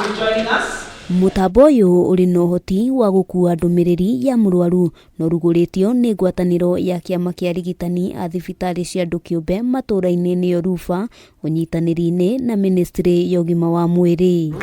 for joining us. Mũtambo ũyũ ũrĩ na ũhoti wa gũkua ndũmĩrĩri ya mũrwaru na ũrugũrĩtio nĩ ngwatanĩro ya kĩama kĩa arigitani a thibitarĩ cia andũ kĩũmbe matũũra-inĩ nĩyo RUPHA ũnyitanĩri-inĩ na mĩnĩstrĩ ya ũgima wa mwĩrĩ.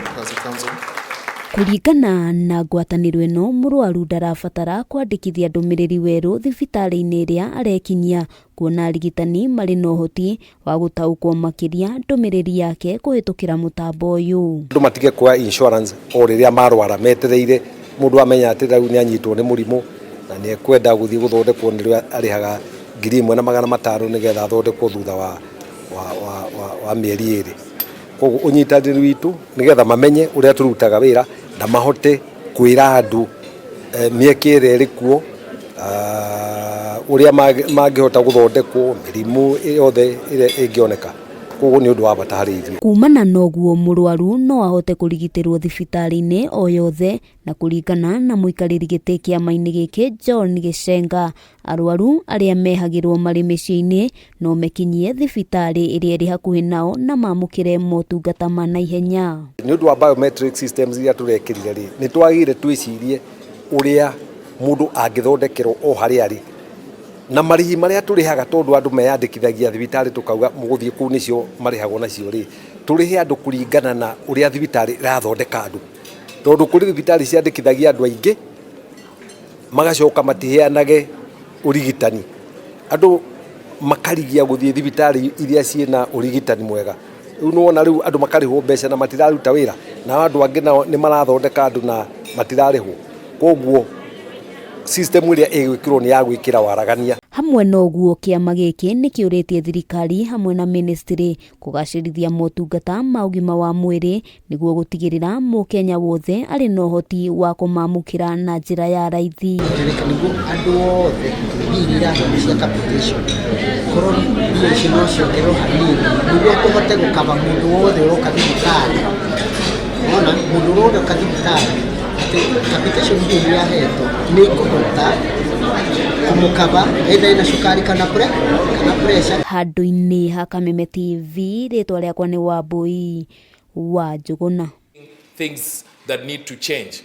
Kũringana na ngwatanĩro ĩno, mũrwaru ndarabatara kwandĩkithia ndũmĩrĩri werũ thibitarĩ-inĩ ĩrĩa arekinyia kuona arigitani marĩ na ũhoti wa gũtaũkwo makĩria ndũmĩrĩri yake kũhĩtũkĩra mũtambo ũyũ. Andũ matige kuoya insurance o rĩrĩa marwara metereire mũndũ amenya atĩ rĩu nĩ anyitwo nĩ mũrimũ na nĩ ekwenda gũthiĩ gũthondekwo nĩrĩo arĩhaga 1500 nĩgetha athondekwo thutha wa, wa, wa, wa, wa mĩeri 2. Koguo ũnyitanĩri witũ nĩgetha mamenye ũrĩa tũrutaga wĩra na mahote kwĩra andũ mĩeke ĩrĩa ĩrĩ kuo, ũrĩa mangĩhota gũthondekwo mĩrimũ yothe ĩrĩa ĩngĩoneka. Koguo nĩ ũndũ wa bata harĩ ithuĩ. Kumana na ũguo mũrwaru no ahote kũrigitĩrwo thibitarĩ-inĩ o yothe na kũringana na mũikarĩri gĩtĩ kĩama-inĩ gĩkĩ John Gĩcenga, arwaru arĩa mehagĩrwo marĩ mĩciĩ-inĩ no mekinyie thibitarĩ ĩrĩa ĩrĩ hakuhĩ nao na mamũkĩre motungata ma naihenya. Nĩ ũndũ wa biometric systems iria tũrekĩrire rĩ, nĩ twagĩrĩire twĩcirie ũrĩa mũndũ angĩthondekerwo o harĩa arĩ na marĩhi marĩa tũrĩhaga tondũ andũ meyandĩkithagia thibitarĩ tũkauga mũgũthiĩ kũu nĩcio marĩhagwo nacio rĩ, tũrĩhe andũ kũringana na ũrĩa thibitarĩ ĩrathondeka andũ, tondũ kũrĩ thibitarĩ ciandĩkithagia andũ aingĩ magacoka matiheanage ũrigitani, andũ makarigia gũthiĩ thibitarĩ iria ciĩna ũrigitani mwega. Rĩu nĩwona rĩu andũ makarĩhwo mbeca na matiraruta wĩra, nao andũ angĩ nao nĩ marathondeka andũ na matirarĩhwo. Koguo system ĩrĩa ĩgwĩkĩrwo nĩ ya gwĩkĩra waragania. Hamwe na ũguo kĩama gĩkĩ nĩ kĩũrĩtie thirikari hamwe na mĩnĩstrĩ kũgacĩrithia motungata ma ũgima wa mwĩrĩ nĩguo gũtigĩrĩra mũkenya wothe arĩ na ũhoti wa kũmamũkĩra na njĩra ya raithi. Nĩguo andũ othe mbia iria iraheanwo cia capitation korwo mbia icio no ciongererwo hanini nĩguo tũhote gũkaba mũndũ wothe ũroka thibitarĩ. Wona mũndũ ũrĩa ũroka thibitarĩ atĩ capitation ĩyo irahetwo nĩ ĩkũhota kũmũkaba either ena cukari kana pressure. Handũ-inĩ ha Kameme TV, rĩtwa rĩakwa nĩ Wambui wa Njũgũna. Things that need to change.